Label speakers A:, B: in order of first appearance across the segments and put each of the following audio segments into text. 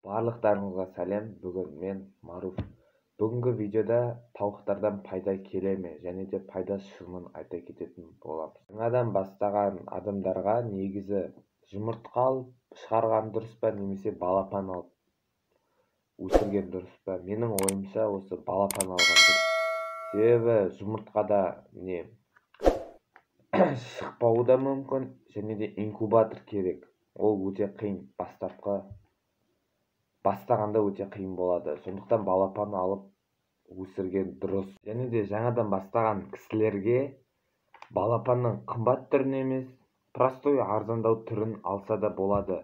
A: Барлықтарыңызға сәлем. Бүгін мен Маруф. Бүгінгі видеода тауықтардан пайда келе ме және де пайда шығынын айта кететін боламыз. Жаңадан бастаған адамдарға негізі жұмыртқа алып шығарған дұрыс па, немесе балапан алып өсірген дұрыс па? Менің ойымша, осы балапан алған дұрыс. Себебі жұмыртқада не шықпауы да мүмкін және де инкубатор керек. Ол өте қиын, бастапқы бастағанда өте қиын болады. Сондықтан балапан алып өсірген дұрыс. Және де жаңадан бастаған кісілерге балапанның қымбат түрін емес, простой, арзандау түрін алса да болады.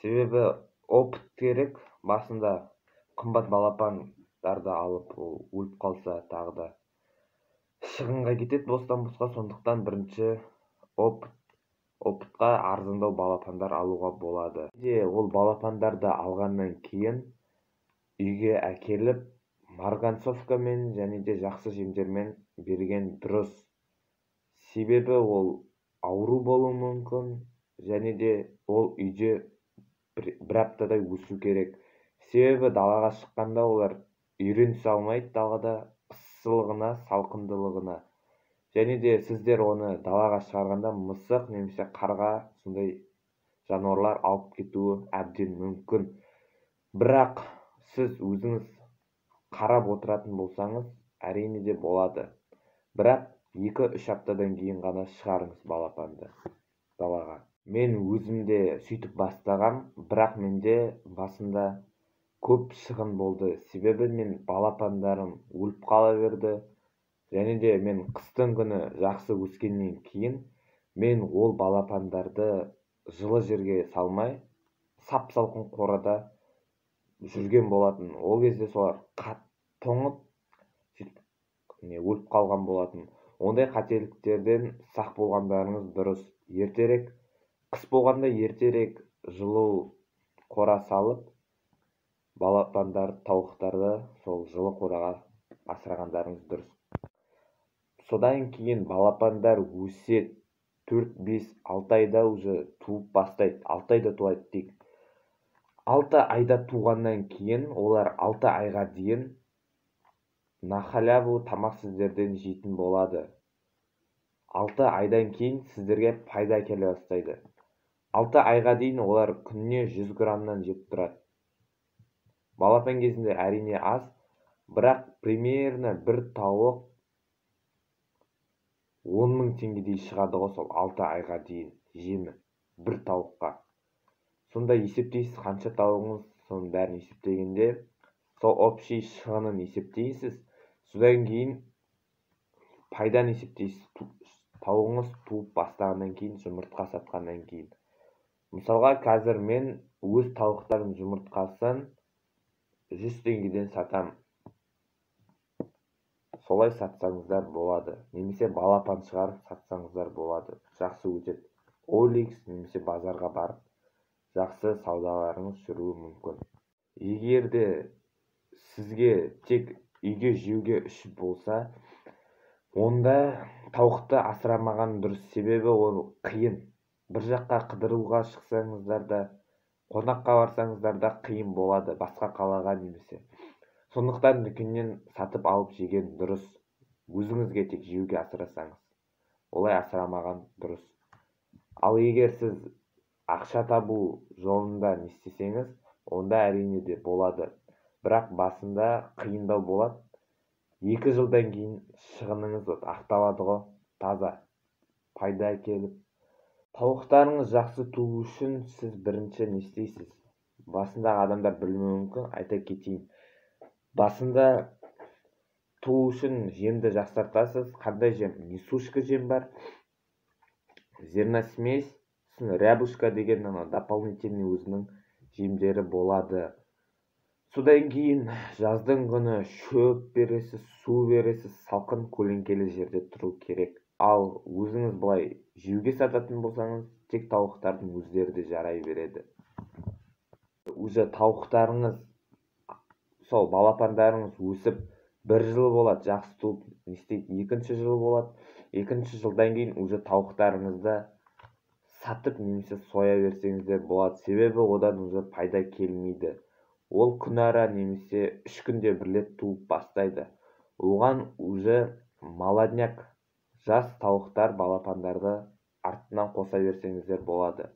A: Себебі опыт керек. Басында қымбат балапандарды алып, ол өліп қалса, тағы да шығынға кетеді бостан босқа. Сондықтан бірінші опытқа арзандау балапандар алуға болады. Де ол балапандарды алғаннан кейін үйге әкеліп, марганцовкамен және де жақсы жемдермен берген дұрыс. Себебі ол ауру болуы мүмкін және де ол үйде бір аптадай өсу керек. Себебі далаға шыққанда олар үйренісе алмайды далада ыссылығына, салқындылығына. Және де сіздер оны далаға шығарғанда мысық немесе қарға, сондай жануарлар алып кетуі әбден мүмкін. Бірақ сіз өзіңіз қарап отыратын болсаңыз, әрине де болады. Бірақ 2-3 аптадан кейін ғана шығарыңыз балапанды далаға. Мен өзім де сөйтіп бастағам, бірақ менде басында көп шығын болды. Себебі мен балапандарым өліп қала берді. Және де мен қыстың күні жақсы өскеннен кейін мен ол балапандарды жылы жерге салмай, сап салқын қорада жүрген болатын. Ол кезде солар қатты тоңып, сөйтіп не өліп қалған болатын. Ондай қателіктерден сақ болғандарыңыз дұрыс. Ертерек, қыс болғанда, ертерек жылу қора салып, балапандар, тауықтарды сол жылы қораға асырағандарыңыз дұрыс. Содан кейін балапандар өседі, 4, 5, 6 айда уже туып бастайды. 6 айда туады дейік. 6 айда туғаннан кейін олар 6 айға дейін на халяву тамақ сіздерден жейтін болады. 6 айдан кейін сіздерге пайда әкеле бастайды. 6 айға дейін олар күніне 100 граммнан жеп тұрады. Балапан кезінде, әрине, аз, бірақ примерно бір тауық 10 000 теңгедей шығады ғой сол 6 айға дейін жемі бір тауыққа. Сонда есептейсіз, қанша тауығыңыз, соның бәрін есептегенде, сол общий шығынын есептейсіз. Содан кейін пайданы есептейсіз тауығыңыз туып бастағаннан кейін, жұмыртқа сатқаннан кейін. Мысалға, қазір мен өз тауықтарым жұмыртқасын 100 теңгеден сатамын. Солай сатсаңыздар болады немесе балапан шығарып сатсаңыздар болады, жақсы өтеді. OLX немесе базарға барып, жақсы саудаларыңыз жүруі мүмкін. Егер де сізге тек үйге жеуге үшін болса, онда тауықты асырамаған дұрыс. Себебі ол қиын. Бір жаққа қыдыруға шықсаңыздар да, қонаққа барсаңыздар да қиын болады басқа қалаға немесе. Сондықтан дүкеннен сатып алып жеген дұрыс. Өзіңізге тек жеуге асырасаңыз, олай асырамаған дұрыс. Ал егер сіз ақша табу жолында не істесеңіз, онда, әрине де, болады. Бірақ басында қиындау болады. 2 жылдан кейін шығыныңыз вот ақталады ғой, таза пайда әкеліп. Тауықтарыңыз жақсы туу үшін сіз бірінші не істейсіз? Басындағы адамдар білмеуі мүмкін, айта кетейін. Басында туу үшін жемді жақсартасыз. Қандай жем? Несушка жем бар, зерносмесь, сосын рябушка деген анау дополнительный өзінің жемдері болады. Содан кейін жаздың күні шөп бересіз, су бересіз, салқын көлеңкелі жерде тұру керек. Ал өзіңіз былай жеуге сататын болсаңыз, тек тауықтардың өздері де жарай береді. Уже тауықтарыңыз, сол балапандарыңыз өсіп, бір жыл болады, жақсы туып не істейді, екінші жыл болады. Екінші жылдан кейін уже тауықтарыңызды сатып немесе соя берсеңіздер болады. Себебі одан уже пайда келмейді. Ол күн ара немесе 3 күнде бір рет туып бастайды. Оған уже молодняк, жас тауықтар, балапандарды артынан қоса берсеңіздер болады.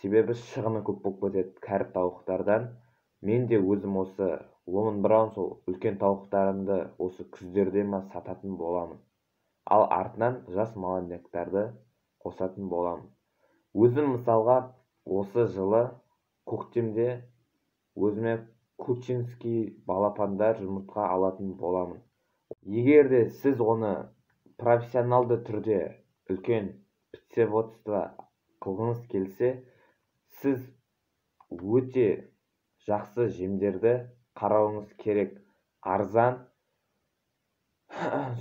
A: Себебі шығыны көп болып кетеді кәрі тауықтардан. Мен де өзім осы Ломан Браун сол үлкен тауықтарымды осы күздерде ма сататын боламын. Ал артынан жас молодняктарды қосатын боламын. Өзім мысалға осы жылы көктемде өзіме кучинский балапандар жұмыртқа алатын боламын. Егер де сіз оны профессионалды түрде үлкен птицеводство қылғыңыз келсе, сіз өте жақсы жемдерді қарауыңыз керек. Арзан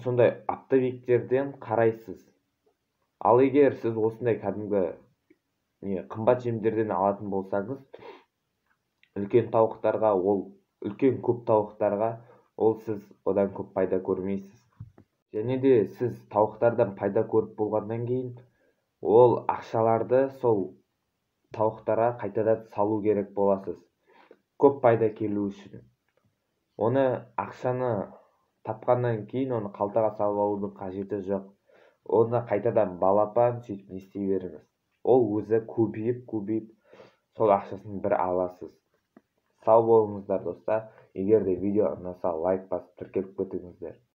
A: сондай оптовиктерден қарайсыз. Ал егер сіз осындай кәдімгі қымбат жемдерден алатын болсаңыз, үлкен тауықтарға, ол үлкен көп тауықтарға, ол сіз одан көп пайда көрмейсіз. Және де сіз тауықтардан пайда көріп болғаннан кейін, ол ақшаларды сол тауықтарға қайтадан салу керек боласыз. Көп пайда келу үшін. Оны ақшаны тапқаннан кейін оны қалтаға салып алудың қажеті жоқ. Оны қайтадан балапан сөйтіп не істей беріңіз. Ол өзі көбейіп, сол ақшасын бір аласыз. Сау болыңыздар, достар. Егер де видео ұнаса, лайк басып тіркеліп кетіңіздер.